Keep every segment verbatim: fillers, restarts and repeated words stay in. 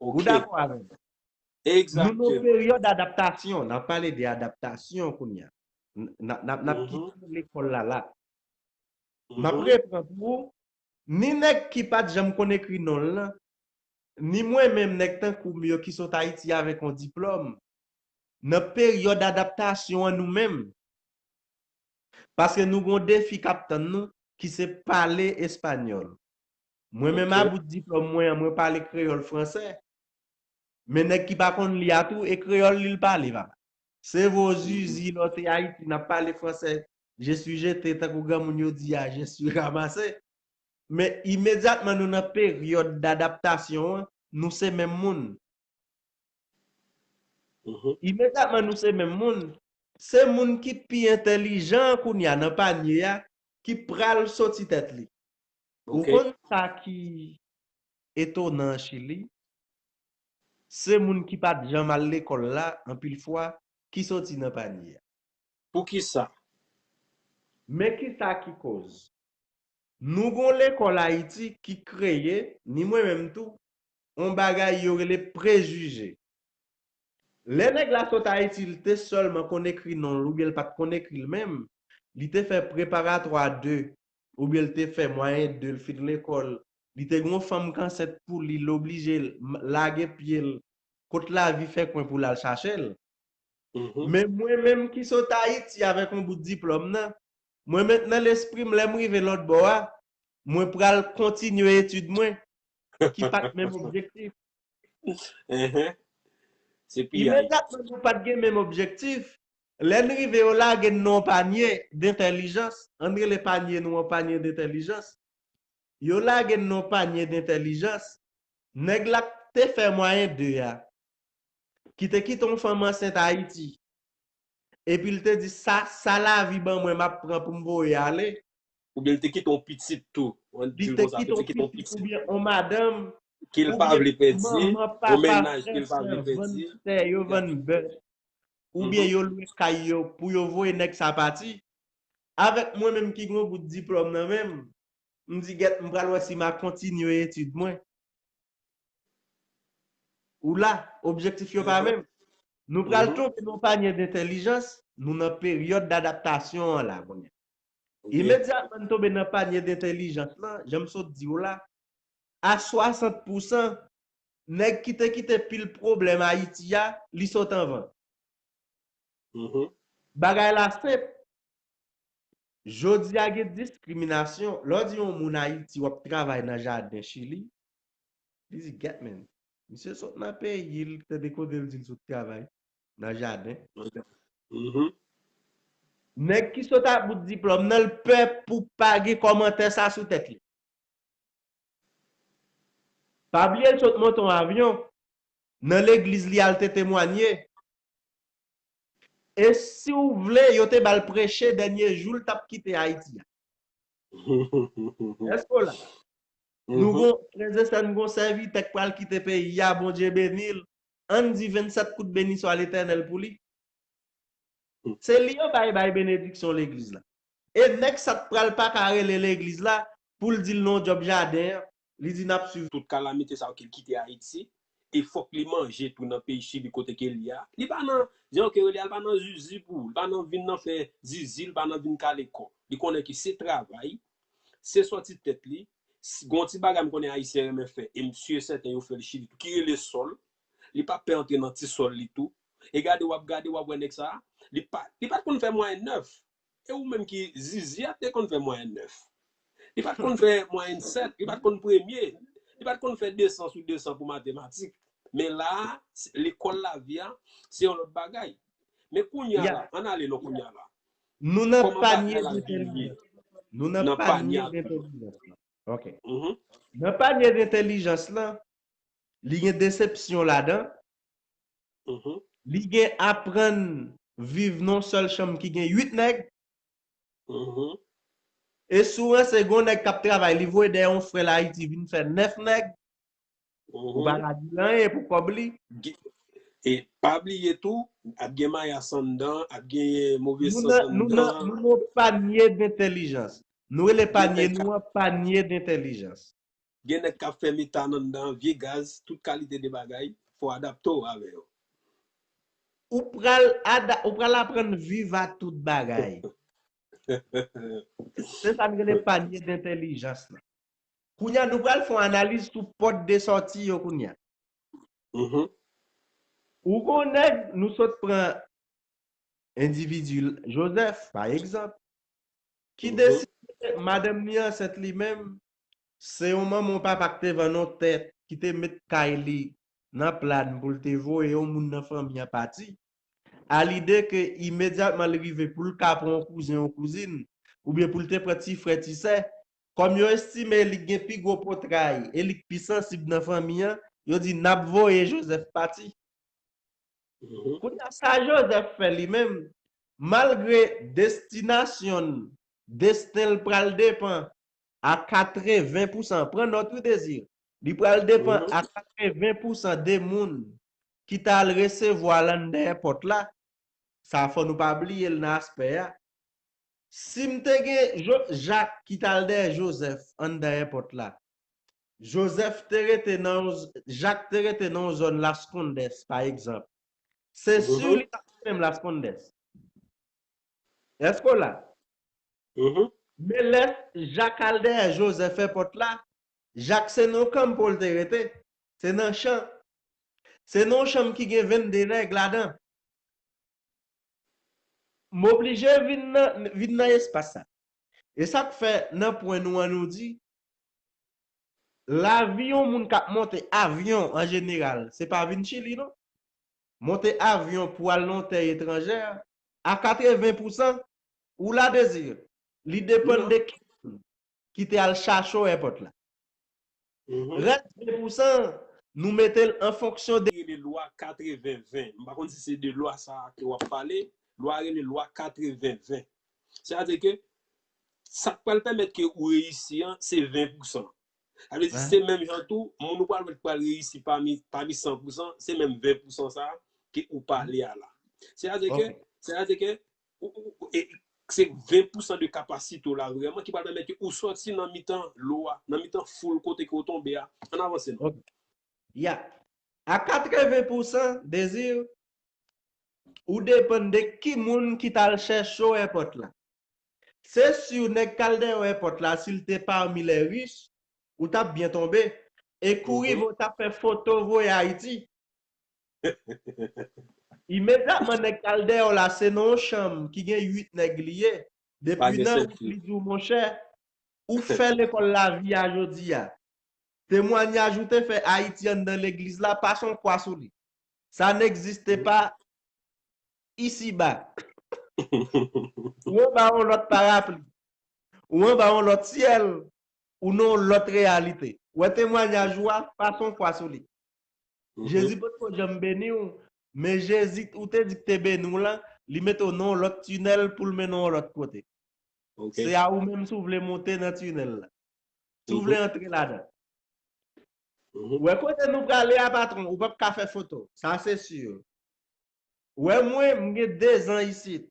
Ou dakò avè m? Nou nan peryòd adaptasyon. N ap pale de adaptasyon kounye a. N ap kite lekòl la la. M ap repran pou ou. Ni nèg ki pa t janm konn ekri non l lan, ni mwen menm, nèg tankou m yo ki sot Ayiti avèk yon diplòm, nan peryòd adaptasyon an nou menm. Paske nou gon defi k ap tann nou, ki se pale espanyòl. Mwen menm, a bout diplòm mwen an, mwen pale kreyòl, fransè. Men nèg ki pa konn li a tou, e kreyòl li l pale, papa. Se vo zizi, lè w te Ayiti, n ap pale fransè, je suis jeté, tankou granmoun yo di a, je suis ramassé. Men imedyatman nou nan peryòd dadaptasyon an, nou se menm moun. Imedyatman nou se menm moun, se moun ki pi entèlijan kounye a nan panye a ki pral soti tèt li. Ou konn sa ki etonan an Chili? Se moun ki pa t janm al lekòl la, anpil fwa, ki soti nan panye a. Poukisa? Men kisa ki koz? Nou gon lekòl Ayiti ki kreye, ni mwen menm tou, on bagay yo rele prejije. Lè nèg la sot Ayiti, li te sèlman konn ekri non l, oubyen l pa t konn ekri l menm, li te fè preparatwa de, oubyen l te fè mwayen de, l fin lekòl, li te gon fanm k ansent pou li, l oblije lage pye l, kot lavi fè kwen pou l al chache l. Men mwen menm ki sot Ayiti avèk yon bout diplòm nan, mwen menm nan lespri m, lè m rive lòt bò a, mwen pral kontinye etid mwen, ki pa t menm objektif. Imedyatman nou pa t gen menm objektif, lè n rive yo lage n nan yon panye dentèlijans, ann rele panye nou an panye dentèlijans. Yo lage n nan yon panye dentèlijans. Nèg la te fè mwayen de a, ki te kite yon fanm ansent Ayiti, epi l te di, sa, sa lavi ban mwen, m ap pran pou m voye ale. Oubyen l te kite yon pitit tou. Li te kite yon pitit oubyen yon madanm, ke l pa vle pèdi, yon mennaj ke l pa vle pèdi. Sè yo vann bèf, oubyen yo lwe kay yo pou yo voye nèg sa pati. Avèk mwen menm ki gon bout diplòm nan men m, m di, gèt, m pral wè si m a kontinye etid mwen. Ou la, objektif yo pa menm. Nou pral tonbe nan panye dentèlijans, nou nan peryòd dadaptasyon an la kounye a. Imedyatman n tonbe nan panye dentèlijans lan, jan m sot di w la, a swasant pousan, nèg ki te kite pil pwoblèm Ayiti a, li sot anvan. Bagay la senp. Jodi a gen diskriminasyon. Lè w di yon moun Ayiti w ap travay nan jaden Chili, li di, gèt men, misye sot nan peyi l, tande kote l di l sot travay nan jaden. Nèg ki sot ak bout diplòm nan, l pè pou pa gen kòmantè sa sou tèt li. Pa bliye l sot monte yon avyon, nan legliz li al te temwanye. E si w vle, yo te ba l preche dènye jou l t ap kite Ayiti a. Èske w la? Nou gon frè e sè, n gon sèvitè k pral kite peyi a, Bondye beni l. Ann di vennsèt kout beniswa Letènèl pou li. Se li yo bay, bay benediksyon legliz la. E nèg sa t pral pa ka rele legliz la pou l di l nan yon djòb jaden an, li di n ap swiv. Tout kalamite sa yo ke l kite Ayiti, e fòk li manje tou nan peyi Chili kote ke l ye a. Li pa nan, jan yo ke rele a, li pa nan zizi pou, li pa nan vin nan fè zizi, li pa nan vin kale kò. Li konnen ke se travay, se sòti tèt li. Si, gon ti bagay m konnen Ayisyen renmen fè, e m si e sèten yo fè l Chili tou, ki rele sòl. Li pa pè antre nan ti sòl li tou. E gade, w ap gade, w ap wè nèg sa a, li pa, li pa t konn fè mwayèn nèf. E ou menm ki zizi a, te konn fè mwayèn nèf. Li pa t konn fè mwayèn sèt, li pa t konn premye. Li pa t konn fè desan sou desan pou matematik. Men la a, lekòl lavi a, se yon lòt bagay. Men kounye a la, ann ale non kounye a la. Nou nan panye dentèlijans. Nou nan panye dentèlijans. Ok. Nan panye dentèlijans lan, li gen desepsyon ladan. Li gen aprann viv nan yon sèl chanm ki gen uit nèg. E si w ranse, gon nèg k ap travay, li voye dèyè yon frè l Ayiti vin fè nèf nèg. Ou pa ka di l anyen pou kòb li. E pa bliye tou, ap gen mayas anndan, ap gen move sans anndan. Nou nan, nou nan, nou nan panye dentèlijans. Nou rele panye nou an panye dentèlijans. gen nèg k ap fè metan anndan, vye gaz, tout kalite de bagay, fò w adapte w avè yo. Ou pral ada, ou pral aprann viv a tout bagay. Se sa n rele panye dentèlijans la. Kounye a, nou pral fè yon analiz sou pòt de sòti yo kounye a. Mhm. Ou gon nèg, nou sot pran endividi Joseph, pa egzanp, ki Mhm. deside, madanm li ansent li menm, se yon manman, yon papa ki te vann yon tè, ki te met kay li nan plàn pou l te voye yon moun nan fanmi an pati, a lide ke imedyatman l rive pou l ka pran yon kouzen, yon kouzin, oubyen pou l te pran ti frè, ti sè, kòm yo estime li gen pi gwo potray e li k pi sansib nan fanmi an, yo di, "N ap voye Joseph pati." Mhm. Kounye a, sa Joseph fè li menm, malgre destinasyon l, desten l pral depann a katreven pousan, pran nòt wi, Désir, li pral depann Mhm. a katreven pousan de moun ki t al resevwa l anndan èpòt la. Sa fò nou pa bliye l nan aspè a. Si m te gen Jo-, Jak ki t al dèyè Joseph anndan èpòt la, Joseph te rete nan yon z-, Jak te rete nan yon zòn Las Condes, pa egzanp. Se si Mhm. li t ap menm Las Condes. Èske w la? Mhm. Men lè Jak al dèyè Joseph èpòt la, Jak se nan yon kanpo l te rete. Se nan chan. Se nan yon chanm ki gen vennde nèg ladan. M oblije vin nan, vin nan espas sa. E sa k fè nan pwen nou an nou di, lavi yon moun k ap monte avyon an jeneral, se pa vin Chili non. Monte avyon pou al nan yon tè etranjè, a katreven pousan, ou la Désir, li depann de ki moun ki te al chache w èpòt la. Mhm. Rès ven pousan, nou mete l an fonksyon de rele lwa katreven ven. M pa konn si se de lwa sa a ke w ap pale. Lwa rele lwa katreven ven. Sètadi ke sa k pral pèmèt ke ou reyisi an, se ven pousan. Sa vle di, se menm jan tou, moun ou pral wè k pral reyisi pami, pami san pousan, se menm ven pousan sa a ke ou pale a la. Sètadi ke, Ok. sètadi ke, ou, ou, ou, e, se ven pousan de kapasite w la vrèman ki pral pèmèt ke ou sòti nan mitan lo a, nan mitan foul kote ke w tonbe a. Ann avanse non. Ok. Ya. A katreven pousan, Désir, ou depann de ki moun ki t al chèche w èpòt la. Se si nèg k al dèyè w èpòt la, si l te pami lè rich, ou t ap byen tonbe. E kouri Mhm. vo-, t ap fè foto voye Ayiti. Imedyatman nèg k al dèyè w la, se nan yon chanm ki gen uit nèg li ye. Pa Depi gen nan sèkil. Li di w, monchè, ou fè lekòl lavi a jodi a. Temwanyaj ou te fè Ayiti anndan legliz la, pase yon kwa sou li. Ça n'existe pas ici-bas. Ou anba yon lòt parapli. Ou anba yon lòt syèl. Ou nan yon lòt reyalite. Ou wè temwanyaj ou a, pase yon kwa sou li. Mhm. Jezi potko janm beni w, men Jezi ou te di k te beni w lan, li mete w nan yon lòt tinèl pou l mennen w yon lòt kote. Ok. Se a ou menm si w vle monte nan tinèl la. Si w vle Mhm. antre ladan. Mhm. Ou wè kote nou prale a, patwon, ou p ap ka fè foto. Sa se si. Ou wè mwen, m gen dezan isit.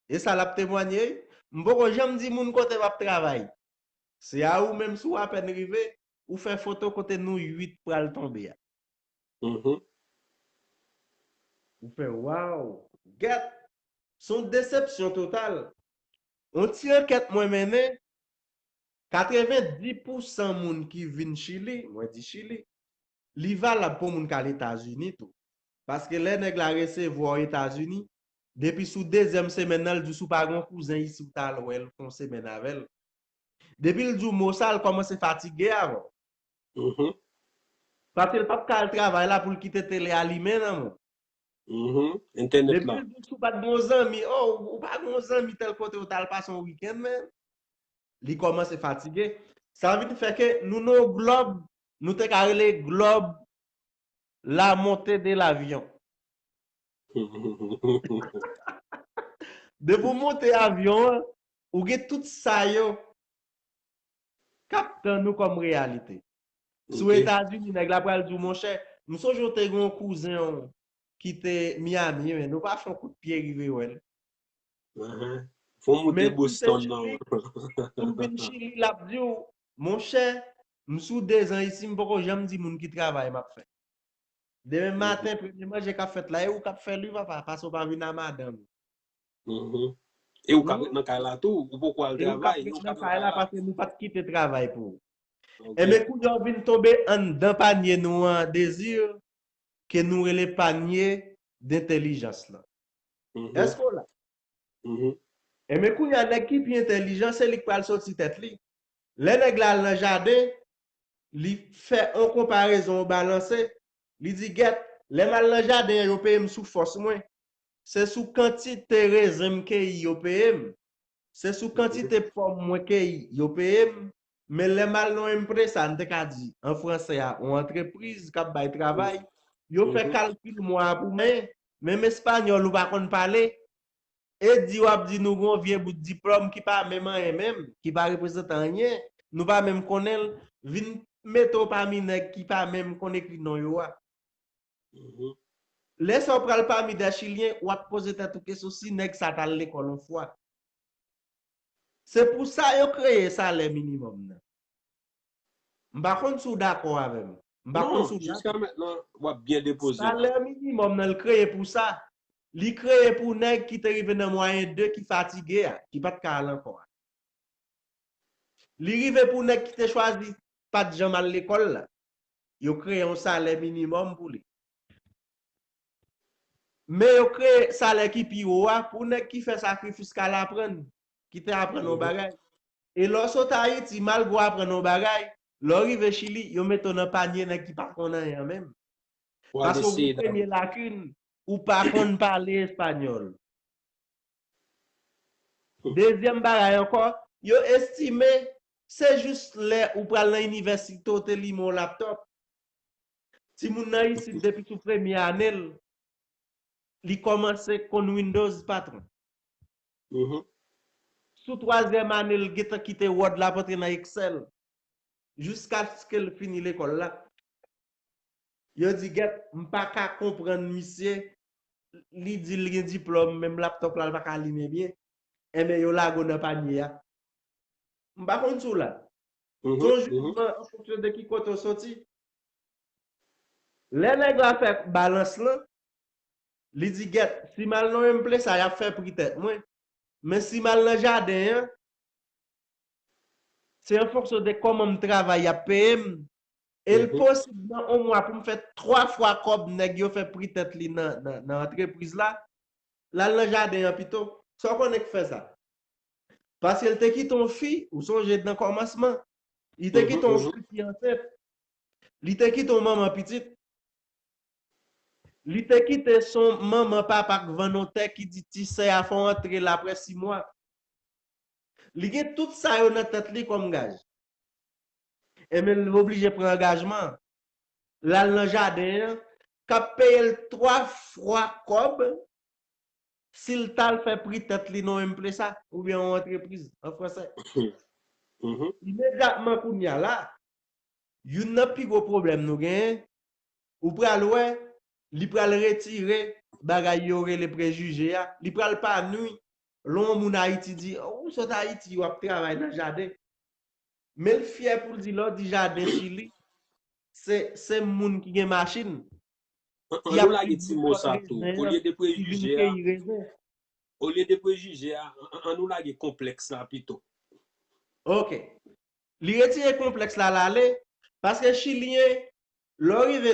E sa l ap temwanye, m poko janm di moun kote m ap travay. Se a ou menm si w apèn rive, ou fè foto kote nou uit pral tonbe a. Mhm. Ou fè, waw, gèt, se yon desepsyon total. Yon ti ankèt mwen mennen, katreven dis pousan moun ki vin Chili, mwen di Chili, li valab pou moun k al Etazini tou. Paske lè nèg la resevwa w Etazini, depi sou dezyèm semèn nan, l di w si w pa gen yon kouzen isi, w t al wè l, fè yon semèn avè l. Depi l di w mo sa, l kòmanse fatige avè w. Mhm. Paske l p ap ka al travay la pou l kite tele a limen nan men w. Mhm. Entènèt la. Depi l di w si w pa t gen yon zanmi, oh, ou pa gen yon zanmi tèl kote, ou t al pase yon wikenn, men li kòmanse fatige. Sa vin fè ke nou nan yon glòb, nou te ka rele glòb la montée de l'avion. Depi w monte avyon an, ou gen tout sa yo k ap tann ou kòm reyalite. Si w Ok. Etazini, nèg la pral di w, monchè, m sonje w te gen yon kouzen w ki te Miami, men nou pa fè yon kout pye rive wè l. Ahan. Fò w moute Men si w te Boston nan. Chili, si w vin Chili, l ap di w, monchè, M sou dezan isi, m poko janm di moun ki travay m ap fè. Demen maten, premye manje k ap fèt la, e ou k ap fè l wi, papa, paske w pa vin a madanm. E ou k ap ret nan kay la tou, ou poko al travay. E ou k ap ret nan kay la paske nou pa t kite travay pou ou. Enben, kounye a w vin tonbe anndan panye nou an, Désir, ke nou rele panye dentèlijans lan. Èske w la? Enben, kounye a, nèg ki pi entèlijan, se li k pral soti tèt li. Lè nèg la al nan jaden, li fè yon konparezon, yon balanse. Li di, gèt, lè m al nan jaden an, yo peye m sou fòs mwen. Se sou kantite rezen m keyi yo peye m. Se sou kantite pòm mwen keyi yo peye m. Men lè m al nan yon empresa, n te ka di, an franse a, yon antrepriz k ap bay travay, yo fè kalkil mwa a pou mwen. Menm espanyòl ou pa konn pale. E di w ap di nou gen yon vye bout diplòm ki pa menm anyen menm, ki pa reprezante anyen, nou pa menm konnen l, vin mete w pami nèg ki pa menm konn ekri non yo a. Lè sa w pral pami de chilyen, w ap poze tèt ou kesyon si nèg sa t al lekòl yon fwa. Se pou sa yo kreye salè minimòm nan. M pa konn si w dakò avè m. M pa konn si w dakò. Jiska mentnan, w ap byen depoze. Salè minimòm nan, l kreye pou sa. Li kreye pou nèg ki te rive nan mwayen de ki fatige a, ki pa t ka al ankò a. Li rive pou nèg ki te chwazi pa t janm al lekòl la. Yo kreye yon salè minimòm pou li. Men yo kreye salè ki pi wo a pou nèg ki fè sakrifis k al aprann, ki te aprann yon bagay. E lè w sot Ayiti, malgre w aprann yon bagay, lè w rive Chili, yo mete w nan panye nèg ki pa konn anyen menm. Paske w gen premye lakin, ou pa konn pale espanyòl. Dezyèm bagay ankò, yo estime se jis lè ou pral nan inivèsite w te limen yon laptòp. Timoun nan isit depi sou premye ane l, li kòmanse konn Windows, patwon. Sou twazyèm ane l gentan kite Word la, ap antre nan Excel. Jiskaske l fini lekòl la. Yo di, gèt, m pa ka konprann misye, li di l gen diplòm, menm laptòp la, l pa ka limen byen. Enben, yo lage w nan panye a. M pa konn si w la. Se yon jijman an fonksyon de ki kote w soti. Lè nèg la fè balans lan, li di, gèt, si m al nan yon empresa, y ap fè pri tèt mwen. Men si m al nan jaden an, se an fonksyon de kòman m travay, y ap peye m. E l posib nan yon mwa pou m fè twa fwa kòb nèg yo fè pri tèt li nan, nan, nan antrepriz la, l al nan jaden an pito. Sa w konnen k fè sa? Paske l te kite yon fi, ou sonje nan kòmansman, li te kite yon fi ki ansent, li te kite yon manman pitit, li te kite se yon manman papa k vann yon tè ki di ti sè a fò w antre l apre sis mwa. Li gen tout sa yo nan tèt li kòm gaj. Enben, l oblije pran angajman an. L al nan jaden an, k ap peye l twa fwa kòb si l t al fè pri tèt li nan yon empresa oubyen yon antrepriz, an franse. Imedyatman kounye a la, youn nan pi gwo pwoblèm nou genyen, ou pral wè, li pral retire bagay yo rele prejije a, li pral pa nwi. Lè yon moun Ayiti di, ou sot Ayiti, w ap travay nan jaden. Men l fyè pou l di, lè w di jaden Chili, se, se moun ki gen machin. An, an nou lage ti mo sa tou. Olye de prejije a, olye de prejije a, an, an nou lage konplèks la pito. Ok. Li retire konplèks la, l ale, paske Chilyen, lè w rive